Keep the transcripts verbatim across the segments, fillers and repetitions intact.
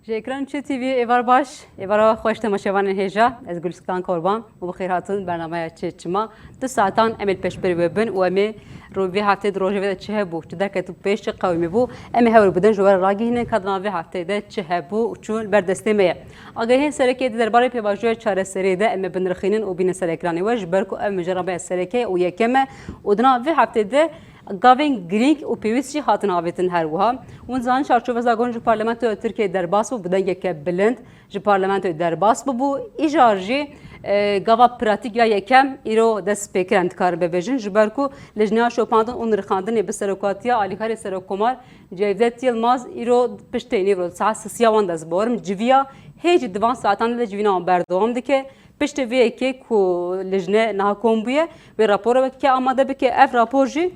Ji ekran Çi T V êvar baş, êvara xweş temaşevanên hêja, ez Gulstan Korban û bi xêr hatin bernameya Çi Çima. Du saetan em ê li pêşberî we bin û em ê ro-, vê heftê di rojevê de çi hebû, çi derket û pêş çi qewimî bû, em ê hewl bidin ji we re ragihînin ka di nav vê hefteyê de çi hebû û çû li ber destê me ye. Agahiyên sereke di derbarê pêvajoya çareseriyê de em ê binirxînin û bînin ser ekranê we, ji ber ku ev mijara me ya sereke û yekem e û di nav vê heftê de gavên girîng û pêwîst jî hatin avêtin her wiha. Hûn zanin çarçoveza gon ji Parlamentoya Tirkiyeyê derbas bû bi dengeke bilind. Ji parlamentoyê derbas bûbû. Îcar jî, e, gava pratîk ya yekem îro dest pê kir, em dikarin bibêjin, ji ber ku Lijneya Şopandin û Nirxandinê bi serokatiya alîkarê Serokkomar Cevdet Yilmaz îro piştê nîvro saet sisiya wan dest bi war in, civiya hê jî di van saetan de civîna wan berdewam dike. Piştî vê yekê ku lijne niha kom bûye, wê rapora wekî amade bike. Ev rapor jî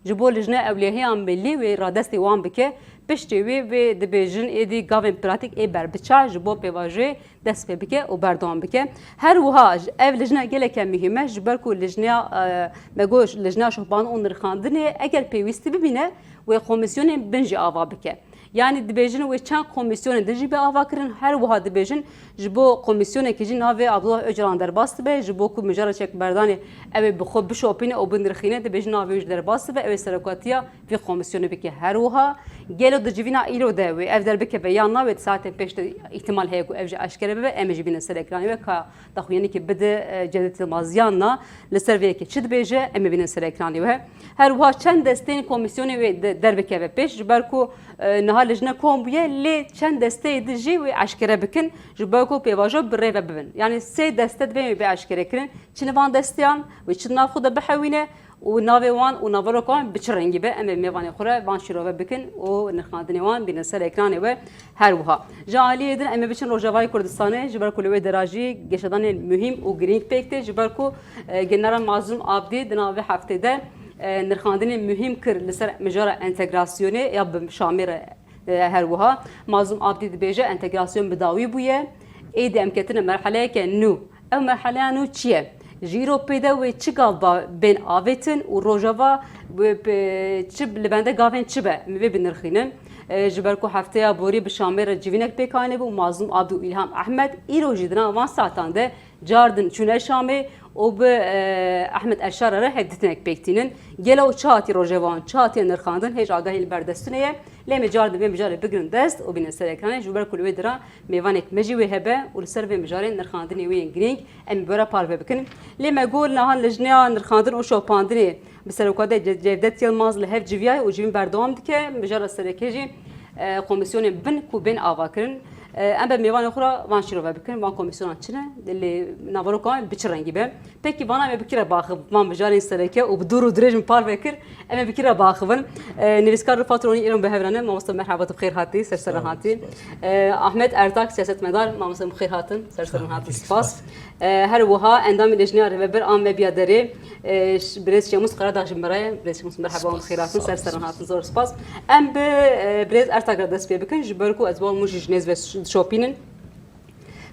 ji bo Lijne Ewlehiya Milî wê radestê wan bike. Piştî wê, wê dibêjin êdî gavên pratîk ê berbiçav ji bo pêvajoyê dest pê bike û berdewam bike. Her wiha ji, ev lijne geleke muhîm e, ji ber ku lijneya, e, me got, Lijneya Şopandin û Nirxandinê eger pêwîstî bibîne, wê komîsyonên bin jî ava bike. Yanî dibêjin wê çend komîsyonên din jî bê avakirin, her wiha dibêjin ji bo komîsyonekî jî navê Abdullah Ocalan derbas dibe, ji bo ku mijara çekberdanê ew ê bi xwe bişopîne û binirxîne, dibêjin navê wî jî derbas dibe, ew ê serokatiya vê komîsyonê bike. Her wiha gelo di civîna îro de wê ev derbikeve yan na, wê di saetên pêş de îhtimal heye ku ev jî eşkere bibe, em ê jî bînin ser ekranê we ka daxuyanîkê bide, e, Cevdet Yilmaz yan na, li ser vê yekê çi dibêje, em ê bînin ser ekranê we. Her wiha çend desteyên komîsyonê wê de-, derbikeve pêş, ji ber ku, e, niha lijne kom bûye, lê çend desteyê di jî wê eşkere bikin, ji ber ku pêvajo bi rê ve bibin. Yanî sê deste divê wê bê eşkerekirin. Çi li van desteyan wê çi di nav xwe de bihewîne û navê wan û naveroka wan bi çi rengî be, em ê mêvanê xwe re van şîrove bikin û nirxandinê wan bînin ser ekranê we. Her wiha ji aliyê din em ê biçin Rojavayê Kurdistanê, ji ber ku li wê dera jî geşedanên muhîm û girîng pêk tê, ji ber ku, e, Genera Mazlûm Abdî di nav vê heftê de, e, nirxandinê muhîm kir li ser mijara entegrasyonê ya bi Şamê re, e, her wiha. Mazlûm Abdî dibêje entegrasyon bi dawî bûye, êdî em ketine merheleyeke nû. Ew merheleya nû çi ye? Ji îro pê de wê çi gav ba-, bên avêtin û Rojava wê pe-, çi li bende gavên çi be? Em vê binirxînin. E, ji ber ku hefteya borî bi Şamê re civînek pêk anîbû û Mazlûm Abdî û Îlham Ehmed îro jî di nav van saetan de cardin çûne Şamê û bi, e, Ehmed Elşara re hevdîtinek pêk tînin. Gelo çi hatî rojeva wan, çi hatiye nirxandin, hêj agahî li ber destûnê ye. Lê em ê cardin vê mijarê bigirin dest û bînin ser ekranê, ji ber ku li wê dira mêvanek me jî wê hebe û li ser vê mijarê nirxandinê wê yên girîng em ê bi we re parve bikin. Lê me got niha Lijneya Nirxandin û Şopandinê bi serokatê Ce-, Cevdet Yilmaz li hev civiyaye û civîn berdewam dike. Mijara sereke jî, e, komîsyonên bin ku bên avakirin. E, em bi mêvanê xwe re van şîrove bikin, van komîsyonan çi ne, lê naveroka wan bi çi rengî be. Pekî vana em ê bi kî re baxivin? Van mijarên sereke û bi dûr û dirêj min parve kir, em ê bi kî re baxivin? E, nivîskar Rifat Ronî îro bi hev re ne. Mamoste merhaba, tu bi xêr hatî, ser seran hatî. E, Ahmet Ertak, siyasetmedar, mamoste bi xêr hatin, ser seran hatî, spas. E, her wiha endamê Lejneya Rêvebir a Mebya Derê, e, ş-, birêz Şemus Karadağ jî bi me re ye. Birêz Şemus merhaba, bi xêr hatin, ser seran hatin, zor spas. Em bi, e, birêz Ertak re dest pê bikin, ji ber ku ez wan min jî ji nêz ve ş-, dişopînin.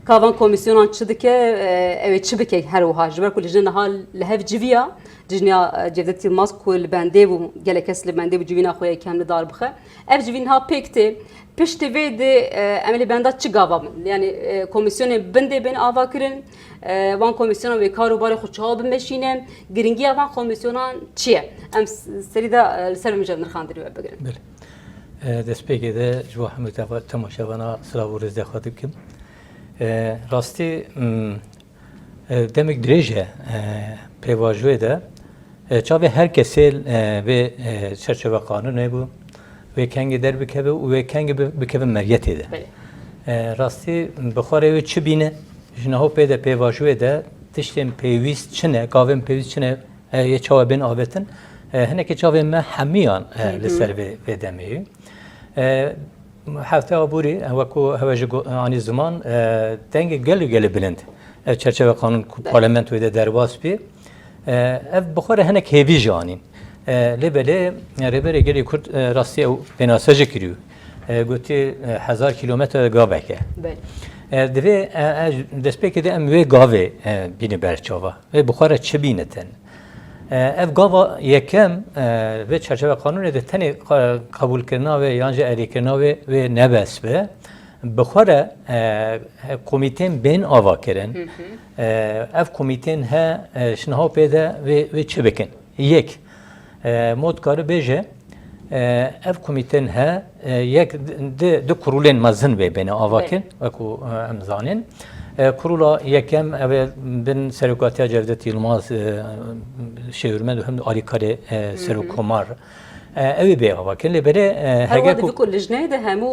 Ka van komîsyonan çi dike, e, ew ê çi bike her wiha? Ji ber ku lijne niha li hev civiya, lijneya, e, Cevdet Yilmaz ku li bendê bû, gelek kes li bendê bû civîna xwe yekem li dar bixe. Ev civîn niha pêk tê. Piştî vê de, e, em ê li benda çi gava bin? Yanî, e, komîsyonên bin dê bên ava kirin, e, van komîsyonan wê kar û barê xwe çawa bimeşîne? Girîngiya van komîsyonan çi ye? Em s-, serî de, e, li ser vê mijarê nirxandinê we bigirin. Belê. E, destpêkê de ji bo hemû tefa-, temaşevana silav û rêzê xwe dikim. E, rastî, m, e, demek dirêj e, e, pêvajoyê de, e, çavê her kesê, e, vê, e, çerçeve qanûnê bû, wê kengê derbikeve û wê kengê bi-, bikeve meriyetê de. Belê. E, rastî bi xwe re wê çi bîne, ji niha pê de pêvajoyê de tiştên pêwîst çi ne, gavên pêwîst çi ne, e, yê çawa bên avêtin, e, hinekî çavên me hemiyan, e, li ser vê, vê demê ye. E, hefteya borî, e, wekû hewe ji go-, anî ziman, e, dengê gelê gelê bilind, e, çerçeve qanûn ku parlamentoyê de derbas bî, e, ev bi xwe re hinek hêvî jî anîn. E, lê belê, e, Rêberê Gelê Kurd, e, rastî ew pênase jî kiriyo. E, gotî, e, hezar kîlometre gavek e. Belê. E, divê, e, e, destpêkê de em wê gavê, e, bîne ber çava. Wê bi xwe re çi bînitin? E, ev gava yekem, e, vê çerçeve qanûnê de tenê qa-, qebûlkirina wê yan jî erêkirina wê, wê ne bes be. Bi xwe re, e, komîtên bên ava kirin. E, ev komîtên he, e, ji niha pê de wê, wê çi bikin? Yek, e, mod kare bêje, e, ev komîtên he, e, yek di, di kurulên mezin wê bêne ava kirin, wekû, e, em zanên. E, kurula yekem ev ê bin serokatiya Cevdet Yilmaz, e, şêwirmend û hem alîkarê, e, serokkomar. E, ew ê bê ava kirin. Lê berê, e, Her heger wiha ku divê ku lijneyê de hemû,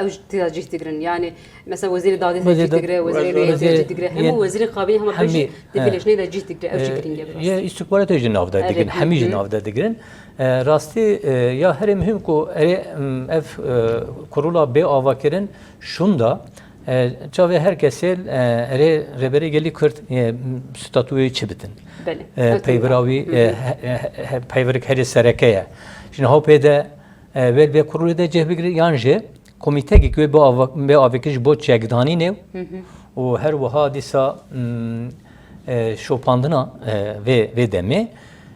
e, ew ji tê de cih digirin. Yani mesela wezîrê dadê de Wezîr cih da-, digire, wezîrê wezîr, rêyê de wezîr, cih digire. Hemû wezîrên kabînê hema divê hemî, jî di vê e, lijneyê de cih digire. Ew e, jî girîng e bi rastî. Yê îstixbaratê jî nav de Evet. digrin, hemî jî Hı hı. nav de digirin. E, rastî, e, ya herê muhîm ku erê, m, ev, e, kurula bê ava kirin, şûnda, e, çavê her kesê, e, erê Rêberê Gelî Kurd, e, statûyê çi bitin? Belê. E, Ew peyvira têne. wî, Hı e, hı. he-, he-, he-, peyvirik herê sereke ye. Ji niha pê de, e, wê li vê kurulê de cih bigire yan jî komîtekî ku wê bi ava-, bê avêkir ji bo çekdanînê Hı hı. û her wiha dîsa, m, e, şopandina, e, vê, vê demê,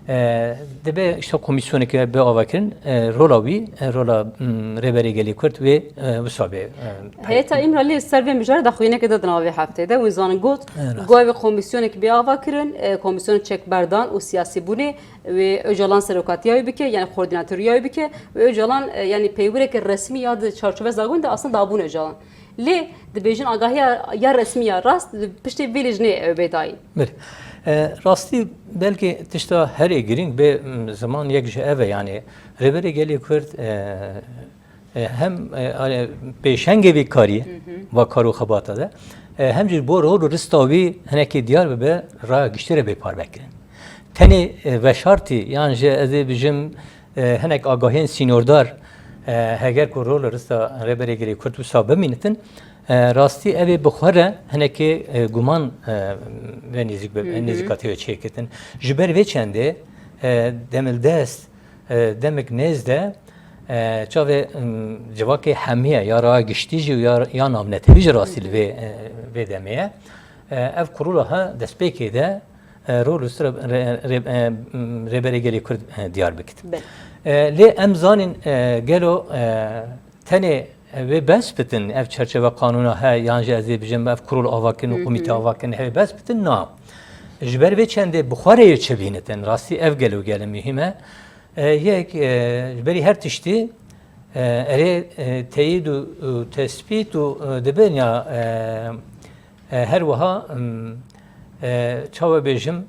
e, dibe işte komîsyoneke bê avakirin, e, rola wî, e, rola, m, Rêberê Gelê Kurd wê, e, wisa bê, e, Heyeta Îmraliyê ser vê mijarê daxuyaniyeke da di nava vê hefteyê de. Wî zanin got, E, rast. Guhê vê komîsyonekî bê ava kirin, e, komîsyona çekberdan û siyasîbûnê wê Ocalan serokatiya wî bike, yani koordînatoriya wî bike. Wê Ocalan, e, yani peywireke resmî ya di çarçovê zagon de aslında dabûn Ocalan. Lê dibêjin agahiya ya resmî ya rast di piştê vê lijnê ew bê dayîn. Belê. E, rastî belkî tişta herê girîng bê, m, ziman yek ji ev e, yani Rêberê Gelê Kurd, e, e, hem, e, yani pêşengê vî karî Hı hı. va kar û xebata de, e, hem jî bo rol û rista wî hinekî diyar bibe, raya giştî re bê parve kirin. Tenê, e, veşartî yan jî ez ê bijim, e, hinek agahiyên sînordar, e, heger ku rol û rista Rêberê Gelê Kurd wisa bimînitin, e, rastî ev ê bi xwe re hinekê, e, guman, e, ve nêzîk be, Hı hı. nêzîkatî ve çêketin. Ji ber vê çendê, e, demildest, e, demek nêz de, e, çavê, m, civakê hemiye ya raya giştî jî û ya, ya navnetewî jî rastî li Hı hı. vê, e, vê demê ye. E, ev kurula ha destpêkê de, e, rol û sira re-, re-, e, m, Rêberê Gelê Kurd, e, diyar bikit. Belê. E, lê em zanîn, e, gelo, e, tenê, e, wê bes bitin ev çerçeve qanûna he, yan jî ez ê bijim ev kurul ava kirin û Hı komîte hı. ava kirin, hevê bes bitin, na. Ji ber vê çendê bi xwe re yê çi bînitin, rastî ev gelo gele muhîm e. E, yek, e, ji berî her tiştî, e, erê, e, teyîd û, û tespît û, e, dibin ya, e, e, her wiha, m, e, çawa bêjim,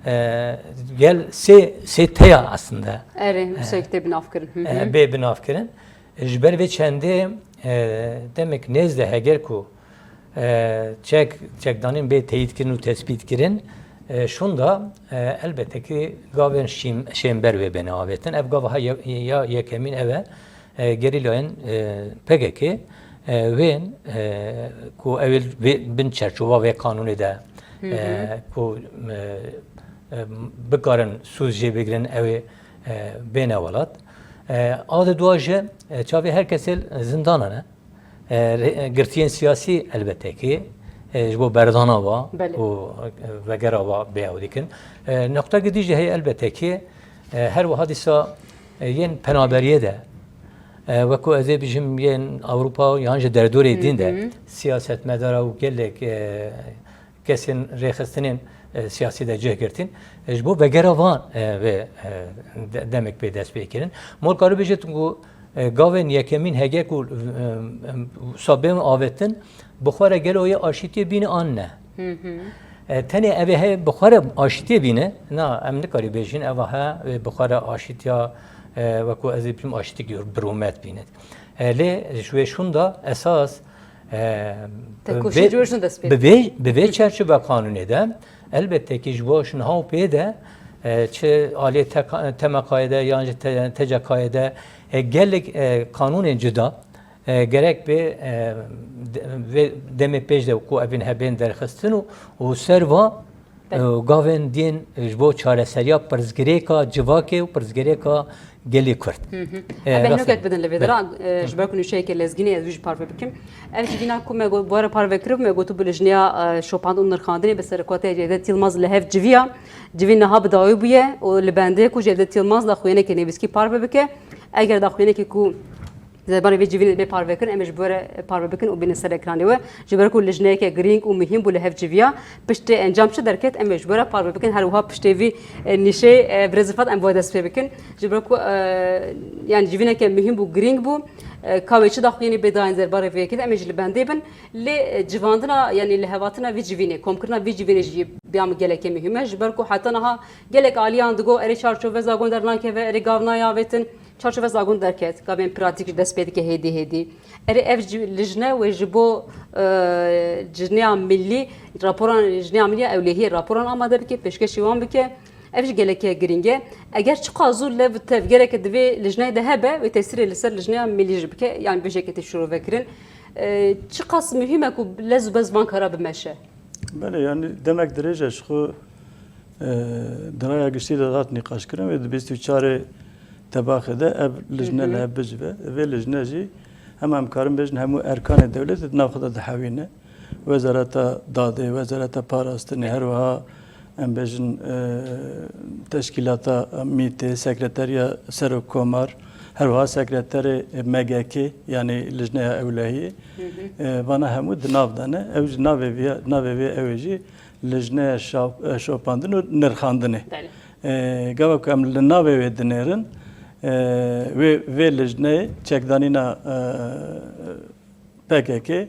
e, gel sê, sê teya aslında. Erê, E, wisa tê binavkirin. Hı hı. e, bê binavkirin. Ji ber vê çendê, e, demek nêz de heger ku, e, çek, çekdanîn bê teyîdkirin û tespîtkirin, e, şûnda, e, elbette ki gavên şîm-, şênber wê bêne avêtin. Ev gava ha ye-, ya yekemîn ev e, e, gerîlayên, e, P K K, e, wên, e, ku ew ê vê, bin çerçova vê qanûnê de, Hı hı. e, ku, e, e, bikarin sûz jê bigrin, ew ê, e, bêne welat. E, a di dua jî, e, çavê her kesê li zindana ne. E, re-, e, girtiyên siyasî elbette ki, e, ji bo berdana wa Belê. û, e, vegera wa bê ew dikin. E, noqta gidî jî heye elbette ki, e, her wiha dîsa, e, yên penaberiyê de, e, wekû ez ê bijim yên Ewropa yan ji derdorê din de Hı hı. siyasetmedara û gelek, e, kesên rêxistinên, e, siyasî de cih girtin. E, ji bo vegera van, e, vê, e, de-, demek pê dest pê kirin. Mor karî bêje ku, e, gavên yekemîn hege ku, e, e, wisa bên avêtin, bi xwe re gelo yê aşîtiyê bîne an ne? Hı hı. E, tenê ev ê heye bi xwe re aşîtiyê bîne, na, em nikarî bêjin, eva he, wê bi xwe re aşîtiya, e, wekû ez ê bijim aşîtiyek bi rûmet bîne. E, lê ji wê şûnda esas, e, Tekoşî vê, ji wê şûnda dest pê bi vê, bi vê Hı hı. çerçeve qanûnê de, elbette ki ji bo şûnha û pê de, e, çi aliyê teka-, T M K'yê de yan jî te-, T C K'yê de, e, gelek, e, qanûnên cuda, e, gerek bê, e, de-, vê demê pêş de ku evîn hebên derxistin û, û ser va, Belê. e, gavên diyên ji bo çareseriya pirsgirêka civakê û pirsgirêka gelê Kurd. Hı hı. E, Em rast e. behnokek bidin li vê Belê. dera, e, ji ber ku nûşeyeke lezgînê ez wî jî parve bikim. Ev jî vîna ku me got, bi we re parve kiribû, me gotibû lijneya, e, şopand û nirxandinê bi serokatiya Cevdet Yilmaz li hev civiya. Civî niha bi dawî bûye û li bendê ku Cevdet Yilmaz daxuyanekê nivîskî parve bike. Eger daxuyanekê ku Zerbarê vê civînê bê parvekirin, em ê ji bo re parve bikin û bînin ser ekranê we. Ji ber ku lijneyeke girîng û muhîm bû li hev civiya, piştê encam çi derket, em ê ji bo re parve bikin. Her wiha piştê vî, e, nîşê, e, birêz Rifat, em bo dest pê bikin. Ji ber ku, e, yani civîneke muhîm bû, girîng bû. E, ka wê çi daxuyanî bê dayên zerbarê vê yekê de, em ê jî li bendê bin. Lê, e, civandina, yani lihevhatina vî civînê, komkirina vî civînê jî biya min gelekê muhîm e. Ji ber ku heta niha gelek aliyan digot, erê çarçoveza gund dernakeve, erê gav nayê avêtin. Çarçoveza gund derket, gavên pratîk ji dest pê dike hêdî hêdî. Erê ev ji, lijne wê ji bo, e, lijneya millî, raporan lijneya millî ya ewlehiyê raporan amade bike, pêşkêşî wan bike. Ev jî geleke girîng e. Eger çiqas zû lev tevgereke di vê lijneyê de hebe, wê tesîrê li ser lijneya millî jî bike, yan vê jêkê tê şirove kirin. E, çiqas muhîm e ku lez û bez van kara bimeşe. Belê, yani demek dirêj e, ji xwe, e, di raya giştî de hat nîqaşkirin, wê di bîst û çarê tebaxê de ev lijne Hı hı. li hev bicive. Vê lijne jî hema em karin bêjin hemû erkanê dewletê di nav xwe de dihewîne. Wezareta Dadê, Wezareta Parastinê, her wiha em bêjin, e, teşkîlata mîtê, sekreteriya serokkomar, her wiha sekreterê M G K, yanî Lijneya Ewlehiyê. Hı hı. E, vana hemû di nav de ne. Ew ji navê vê, navê vê ew ê jî Lijneya Şap-, e, Şopandin û Nirxandinê. Belê. E, gava ku em li navê wê dinêrin, e, wê, vê lijneyê çekdanîna, e, P K K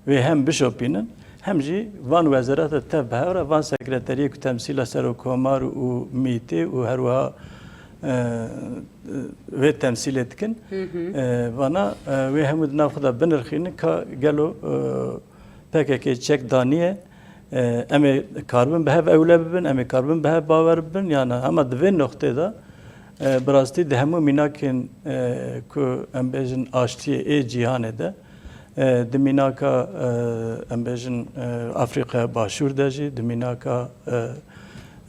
wê hem bişopînin, hem jî van wezareta tev bi hev re, van sekreteriyê ku temsîla serokkomar û mîtê û her wiha, e, wê temsîlê dikin. Hı hı. E, vana, e, wê hemû di nav xwe de binirxînin ka gelo, e, P K K çek daniye, e, em ê karibin bi hev ewle bibin, em ê karibin bi hev bawer bibin, yan na? Hema di vê noqtê de, e, bi rastî di hemû mînakên, e, ku em bêjin aştiyê ê cîhanê de, e, di mînaka, e, em bêjin, e, Afrîqaya Başûr de jî, di mînaka, e,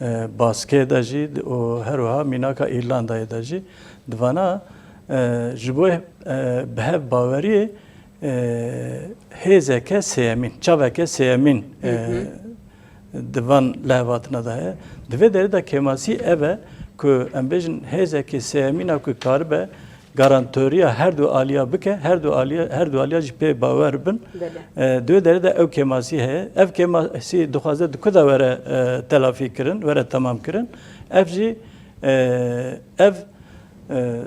e, Baskê de jî di, û her wiha mînaka Îrlandayê de jî di vana, e, ji bo, e, bi hev baweriyê, e, hêzeke sêyemîn, çaveke sêyemîn, e, Hı hı. di van lihevhatina de heye. Di vê derê de kêmasî ev e ku em bêjin hêzeke sêyemîna ku karibe garantoriya her du aliya bike, her du aliya, her du aliya jî pê bawer bin. Belê. E, di wê derê de ew kêmasî heye. Ev kêmasî dixwaze di ku de were, e, telafî kirin, were temam kirin. Ev jî, e, ev, e,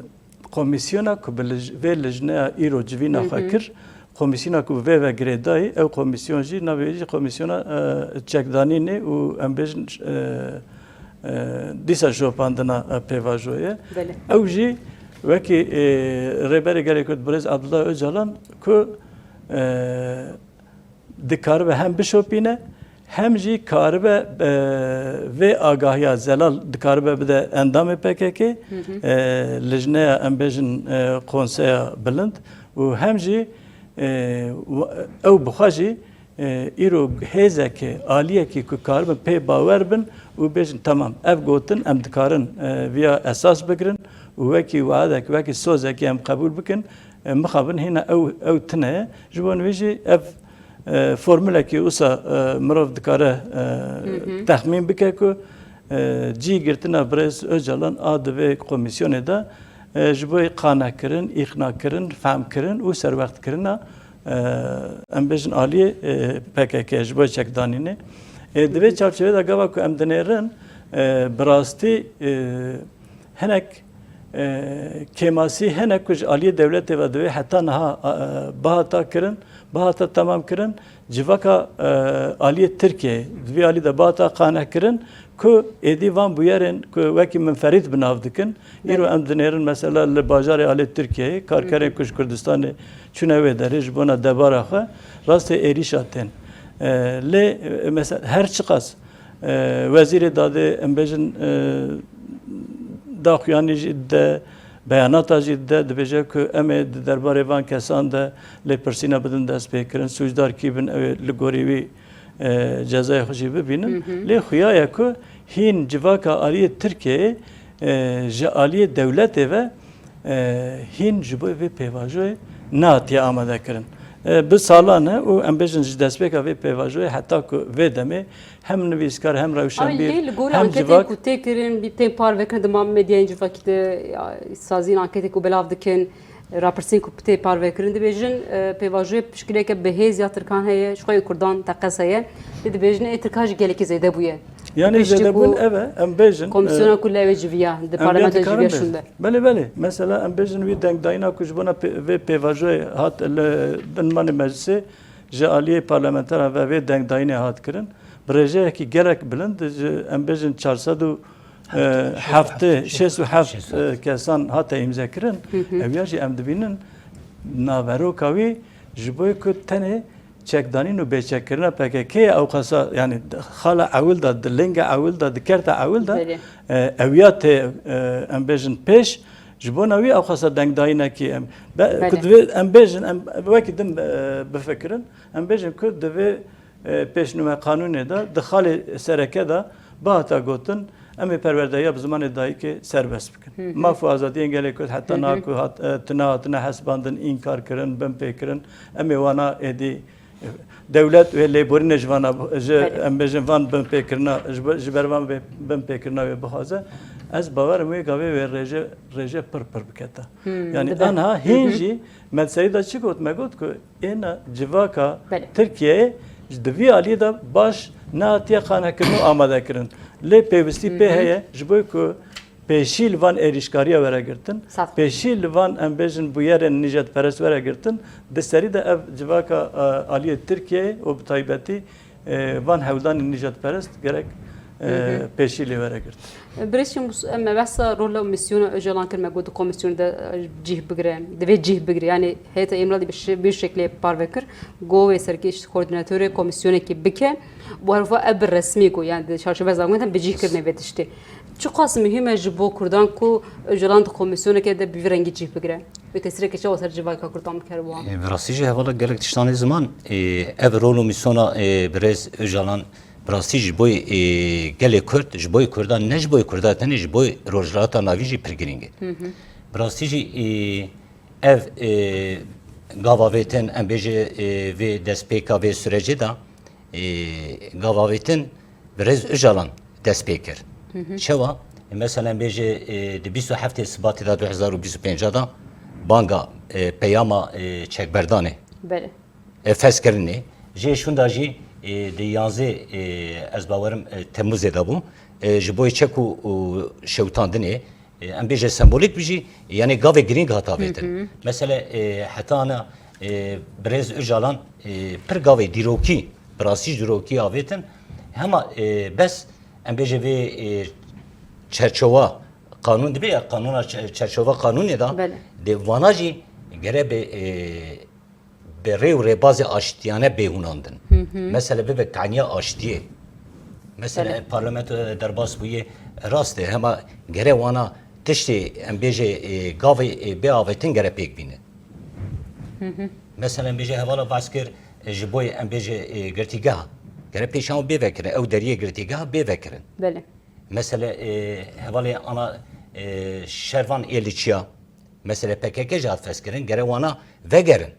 komîsyona ku bi lij-, vê lijneya îro civîna Hı xwe hı. kir, komîsyona ku bi vê ve girêdayî, ew komîsyon jî navê jî komîsyona, e, çekdanînê û em bêjin, e, e, dîsa şopandina, e, pêvajoyê. Belê. Ew jî wekî, e, Rêberê Gelê Kurd birêz Abdullah Ocalan ku, e, dikaribe hem bişopîne, hem jî karibe, e, vê agahiya zelal dikaribe bide endamê P K K, Hı hı. e, lijneya em bêjin, e, konseya bilind û hem jî, e, w-, ew bi xwe jî, e, îro hêzekê, aliyekî ku karibin pê bawer bin û bêjin, temam, ev gotin em dikarin, e, viya esas bigirin û wekî weadek, wekî sozekî em qebûl bikin, e, mixabin hîna ew, ew tune ye. Ji bo wî jî ev, e, formulekî wisa, e, mirov dikare, e, Hı hı. texmîn bike ku, e, cî girtina birêz Ocalan a di vê komîsyonê de, e, ji bo qanehkirin, îqnakirin, fehmkirin û serwextkirina, e, em bêjin aliyê, e, P K K ji bo çekdanînê. E, di vê Hı hı. çarçovê de gava ku em dinêrin, e, bi rastî, e, hinek, e, kêmasî hene ku ji aliyê dewletê ve divê heta niha, e, bihata kirin, bihata temam kirin. Civaka, e, aliyê Tirkiyeyê di vî alî de bihata qanehkirin ku êdî van bûyerên ku wekî minferîd bi nav dikin. Îro Belê. em dinêrin mesela li bajarê alê Tirkiyeyê karkerên Hı hı. ku ji Kurdistanê çûne wê derê ji bona debara xwe rastê êrîşa tên. E, lê, e, mesela her çiqas, e, Wezîrê Dadê, em bêjin, e, daxuyanî jî dide, beyanata jî dide, dibêje ku em ê di derbarê van kesan de lêpirsîna bidin destpêkirin, sûcdar kî bin, ew ê li gorî wî, e, cezayê xwe jî bibînin. Hı hı. Lê xuya ye ku hîn civaka aliyê Tirkiyeyê, e, ji aliyê dewletê ve, e, hîn ji bo vê pêvajoyê nehatiye amadekirin. E, bi salan e û em bêjin ji destpêka vê pêvajoyê heta ku vê demê hem nivîskar, hem Ama rewşenbîr, lê li gorî hem anketên civak ku tê kirin, bî-, tên parvekirin di ma-, medyayên civakî de, ya, saziyên anketê ku belav dikin, Rapirsên ku tê parvekirin dibêjin, e, pêvajoyê pişkileke bi hêz ya Tirkan heye, ji xwe yê Kurdan teqez heye. Lê dibêjin ê Tirkan jî gelekî zêde bûye. Yanî Piştî zêdebûn ku ev e, em bêjin, e, komisyona ku li ew ê civiya, di parlamentoyê civiya şûnde. Belê, belê. Mesela em bêjin wî dengdayîna ku ji bona pê-, vê pêvajoyê hat li bin manê meclisê ji aliyê parlamenteran ve vê dengdayînê hat kirin, bi rêjeyekî gelek bilind, ji, em bêjin çar sed û heftê, şêst û heft, e, kesan hate îmzekirin. Ev ya jî em dibînin naveroka wî ji bo ku tenê çekdanîn û bêçekkirina P K K ye, ew qasa, yanî xala ewil de, di linga ewil de, di kerta ewil de, e, ew ya tê, e, em bêjin pêş, ji bona wî ew qasa dengdayînekî em, be-, ku divê em bêjin, em wekî din, e, bifikirin, em bêjin ku divê e, pêşnûme qanûnê de di xalê sereke de bihata gotin, em ê perwerdehiya bi zimanê dayikê serbest bikin. Maf û azadiyên gelê Kurd heta niha ku hat, e, tune hatine hesibandin, înkar kirin, binpê kirin, em ê wana êdî, e, dewlet wê lêborînê ji vana, ji, em bêjin van binpêkirina, ji ber, ji ber van bê-, binpêkirina wê bixwaze, ez bawer im wê gavê wê rêje, rêje pir pir bikete. Yanî anha hîn jî me di serî de çi got? Me got ku Êna civaka Tirkiyeyê di vî aliyê de baş nehatiye qanekirin û amadekirin. Lê pêwistî pê heye ji bo ku pêşî li van êrîşkariya were girtin, pêşî li van, em bêjin, bûyerên nîjadperest were girtin. Di serî de ev civaka, e, aliyê Tirkiyeyê û bi taybetî, e, van hewldanên nîjadperest gerek, e, pêşî lê were girtin. Birêz Şemus, em mebehsa rola û mîsyona Ocalan kir, me got di komîsyonê de, e, cih bigire, divê cih bigire. Yanî heyeta Îmralî bi şi-, bi şeklê parve kir, got wê serkê koordînatorê komîsyonekî bike. Û her wiha ev bi resmî got, yanî di çarçoveza gundan bi cih kirinê vê tiştê. Çiqas muhîm e ji bo Kurdan ku Ocalan di komîsyoneke de bi vî rengî cih bigire? Wê tesîreke çawa ser civaka Kurdan bikere wiha? E, bi rastî jî hevala gelek tiştan ê ziman, e, ev rol û mîsyona, e, birêz Ocalan Bi rastî ji bo, e, gelê Kurd, ji bo Kurdan, ne ji bo Kurda tenê, ji bo Rojhilata Navîn jî pir girîng e. Bi rastî jî, e, ev, e, gava vêtin, em bêje, e, vê destpêka vê sürecê de, e, gava vêtin birêz Ocalan dest pê kir. Çawa? E, mesela em bêje, e, di bîst û heftê Sibatê de du hezar û bîst û pênc de banga, e, peyama, e, çekberdanê. Belê. E, fezkirinê. Jê şûnda jî, e, di yanzê, e, ez bawerim, e, Temmuzê de bû. E, ji bo çek û, û şewitandinê, e, em bêje sembolîk bijî, yanî gavê girîng hata vêtin. Mesele, e, heta ana, e, birêz Ocalan, e, pir gavê dîrokî, bi rastî jî dîrokî avêtin. Hema, e, bes em bêje vê, e, çerçova qanûn dibe ya qanûna çe-, çerçova qanûnê de, Belê. Dê vana jî gere be, e, bi rê û rêbazê aştiyane bê hûnandin. Mesele bibe kaniya aştiyê. Mesele Belê. Parlamento derbas bûye, rast e, hema gere wana tiştê, em bêje, e, gavê, e, bê avêtin gere pêk bîne. Mesele em bêje hevala behs kir, e, ji bo em bêje, e, girtîgeha. Gere pêşan bê vekirin, ew deriyê girtîgeha bê vekirin. Belê. Mesele, e, hevalê ana, e, şervan ê li çiya. Mesele P K K jî hat fezkirin, gere wana vegerin.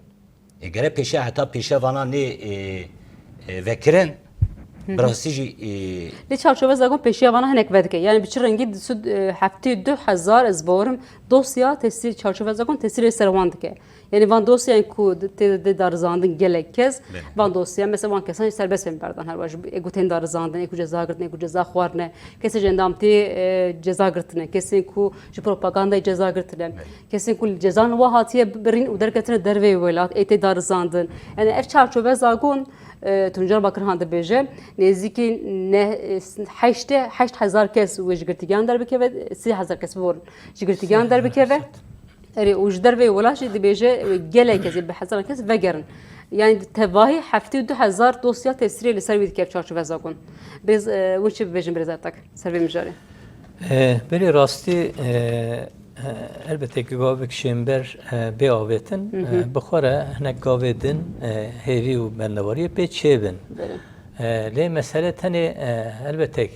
E, gere pêşiya heta pêşiya vana nê, e, e, vekirin, bi rastî jî, e, Lê çarçoveza gon pêşiya vana hinek vedike. Yanî bi çi rengî di sud, e, heftê û du hezar ez bawerim dosya tesîr, çarçoveza gon tesîrê ser wan dike. Yanî van dosyayên ku di, tê, tê darizandin gelek kes, Belê. Van dosya, mesela van kesan jî serbest bên berdan her wa ji ê ku tên darizandin, ê ku ceza girtine, ê ku ceza xwarine, kesê ji endamtiyê, e, ceza girtine, kesên ku ji propagandayê ceza girtine. Belê. Kesên ku li cezan wa hatiye birîn û derketine derveyê welat, ê tê darizandin. Yanî ev çarçoveza gon, e, Tuncer Bakirhan dibêje, nêzîkî ne-, e, heştê heşt hezar kes wê ji girtîgehan derbikeve, sî hezar kes biborin, ji girtîgehan derbikeve. Erê, û ji derveyê welat jî dibêje, e, gelek kes, bi hezaran kes vegerin. Yanî di tevahî heftê û du hezar dosya tesîrê li ser wî dike ev çarçoveza gon. Birêz, e, hûn çi bibêjin birêz Ertak? Ser vê mijarê. E, berê rastî, e, e, elbette ku gavek ji hember, e, bê avêtin, e, bi xwe re hinek gavê din, e, hêvî û bendewariyê pê çêbin. Belê. E, lê mesele tenê, e, elbette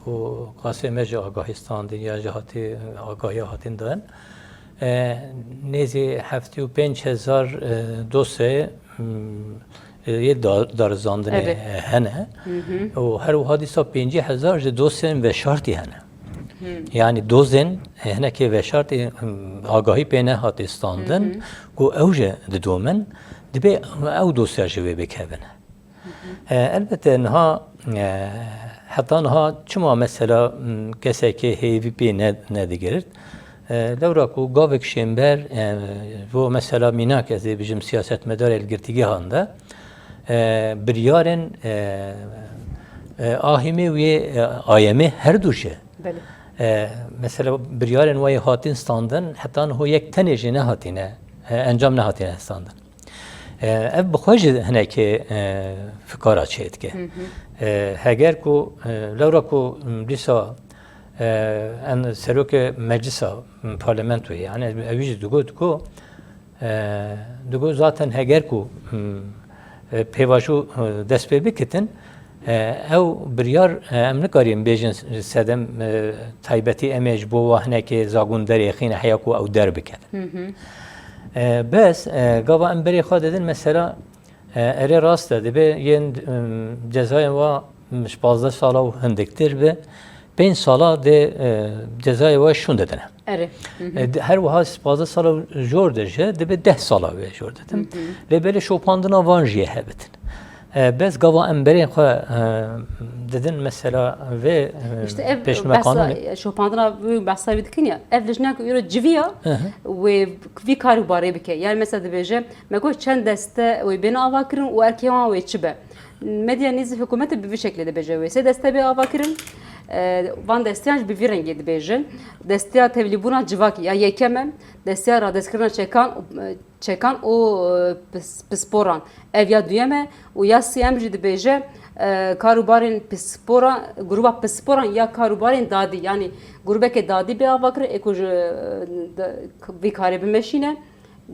ku qasê me ji agahî standin ya ji hatî, agahiya hatin dan, e, nêzî heftê û pênc hezar, e, dosyayê, m, e, yê da-, darizandinê, Evet. e, hene. Û her wiha dîsa pêncî hezar ji dosyên veşartî hene. Yanî dozên, e, hinekê veşartê, em, agahî pê nehatê standin, ku ew jî didomin, dibê ew dosya ji wê bikevin. E, elbette niha, e, heta niha çima mesela, m, kesekê hêvî pê ne-, nedigirt? E, lewra ku gavek şênber, e, bo mesela mînak ez ê bijim siyasetmedarê li girtîgehan de, e, biryarên, e, e, A H M'ê û yê, e, A Y M'ê her du jî. Belê. E, mesela biryarên wayê hatin standin, heta niho yek tenê jî nehatine, e, encam nehatine standin. E, ev bi xwe jî hinekê, e, fikara çêdike. E, heger ku, e, lewra ku, m, dîsa, e, em serokê meclisa, m, parlamentoyê, yani ew jî digot ku, e, digot zaten heger ku, m, e, pêvajo, e, dest pê bikitin, e, ew biryar, e, em nikarîn bêjin sedem, e, taybetî em ê ji bo wa hinekê zagon derêxîne heya ku ew derbikevin. E, bes, e, gava em berê xwe didin, mesela, e, erê rast e, dibê yên, em, cezayên wa, em, ji pazdeh sala û hindiktir bi, pênc sala dê, e, cezayê wa şûn didine. Erê. E, di-, her wiha pazdeh sala û jor de jî dibê deh sala wê jor didin. Lê belê şopandina van jî ye hebitin. E, bes gava em berên xwe, e, didin mesela vê, e, Îşte ev pêşnûmekanûnê. Behsa, şopandina wî behsa wî dikin ya, ev lijneya ku îro civiya Hı hı. wê vî kar û barê bike. Yani mesela dibêje, me got çend deste wê bên ava kirin û erkê wan wê çi be. Medya nêzî hikûmetê bi vî şeklê dibêje wê. Sê deste bê ava kirin, e, van desteyan jî bi vî rengê dibêjin. Desteya tevlîbûna civakî ya yekem e, desteya radestkirina çekan, e, çekan û, e, pis-, pisporan. Ev ya duyem e û ya sêyem jî dibêje, e, karûbarên pispora, grûba pisporan ya karûbarên dadî, yanî grûbeke dadî bê avakirin, ê ku ji, e, de, vî karê bimeşîne,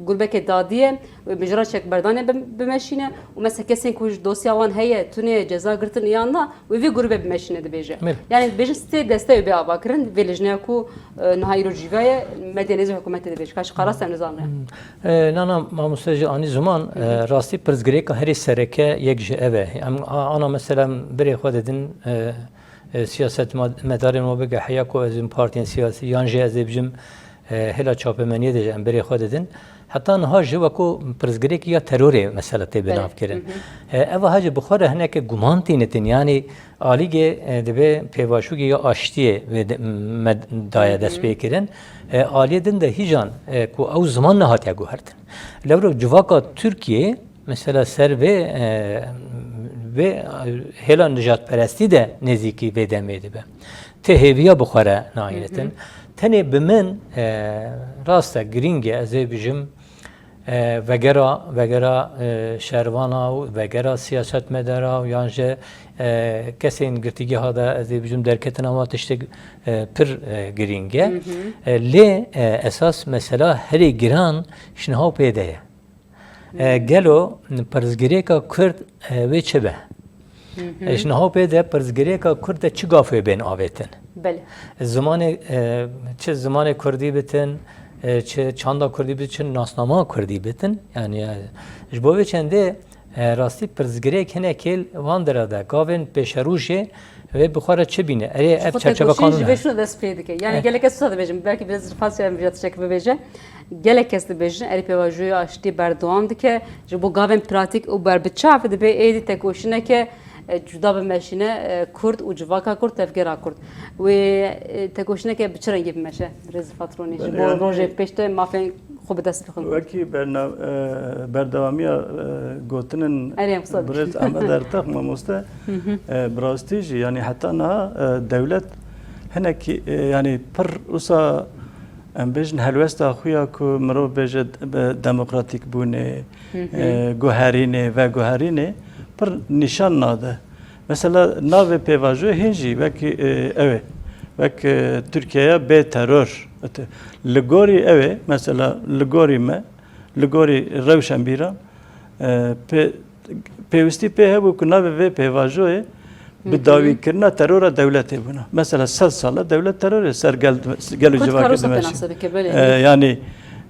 grûbeke dadî ye, mijara çekberdanê bim-, bimeşîne û mesela kesên ku ji dosya wan heye, tunê ceza girtin yan na, wê vî grûbê bimeşîne dibêje. Belê. Yanî dibêjin sê deste wê bê avakirin, vê lijneya ku, e, niha îro cîva ye, medya nêzî hikûmetê dibêje. Ka ji xaras em nizanin. E, nana mamoste jî anî ziman, e, rastî pirsgirêka herî sereke yek ji ev e. Em a-, ana mesela em birê xwe didin, e, e, siyasetmedarên we bige heya ku ez im partiyên siyasî yan jî ez ê bijim, e, hêla çapemeniyê de jî em birê xwe didin. Heta niha jî wekû pirsgirêkî ya terorê mesela tê Belê. binavkirin. E, ev a hecî bi xwe re hinekê guman tînitin, yanî alîgê, e, dibê pêvajoyê ya aştiyê wê de, me daye destpêkirin. E, aliyê din de hîjan, e, ku ew ziman nehatiye guhertin. Lewra civaka Tirkiyê mesela ser vê, e, vê, e, hêla nijadperestî de nêzîkî vê demê dibe. Tê hêviya bi xwe re nayêtin. Tenê bi min, e, rast e, girîng e, ez ê bijim, e, vegera, vegera, e, şervana û vegera siyasetmedara û yan jî, e, kesên girtîgeha de, ez ê bijim, derketina wan tiştek, e, pir, e, girîng e. E, lê, e, esas mesela herî giran ji niha û pê de ye. E, gelo pirsgirêka Kurd, e, wê çi be? E, ji niha û pê de pirsgirêka Kurd de çi gafê bên avêtin? Belê. Zimanê, e, çi zimanê Kurdî bitin, e, çi çanda Kurdî bitin, çi nasnama Kurdî bitin. Yani, e, ji bo vê çendê, e, rastî pirsgirêk hinekê li van dera de gavên pêşerojê wê bi xwe re çi bîne? Erê ev Xwe çerçeve tekoşîn kanûn ji vê e. şûna dest pê dike. Yani Eh. gelek kes wisa dibêjin, belkî biraz Rifat em vêya tiştek bibêje. Gelek kes dibêjin, erê pêvajoya aştî berdewam dike. Ji bo gavên pratîk û berbiçav dibe êdî tekoşîneke, e, cuda bimeşîne, e, Kurd û civaka Kurd, tevgera Kurd. Wê, e, tekoşîneke bi çi rengî bimeşe? Rêz Fatronî, ji bo Yani rojê pêş de mafên xwe bi dest bixin. Wekî berna-, e, berdewamiya, e, gotinin Erê, em qisa birêz Ahmed Ertex mamoste, e, bi rastî jî, yani heta niha, e, dewlet hinekî, e, yani pir wisa, em bêjin, helwesta xwe ya ku mirov bêje de-, demokratîk bûnê, e, guherînê, veguherînê pir nîşan nade. Mesela navê pêvajoyê hîn jî wek, e, ew ê, wek, e, Tirkiyeya bê teror. Li gorî ew ê, mesela li gorî me, li gorî rewşenbîran, e, pê-, pêwîstî pê hebû ku navê vê pêvajoyê bi dawîkirina terora dewletê bûna. Mesela sed sal e dewlet terorê ser gel, gel û Kurd civakê karosa dimeşî. Pênase bike, belê. E, yanî,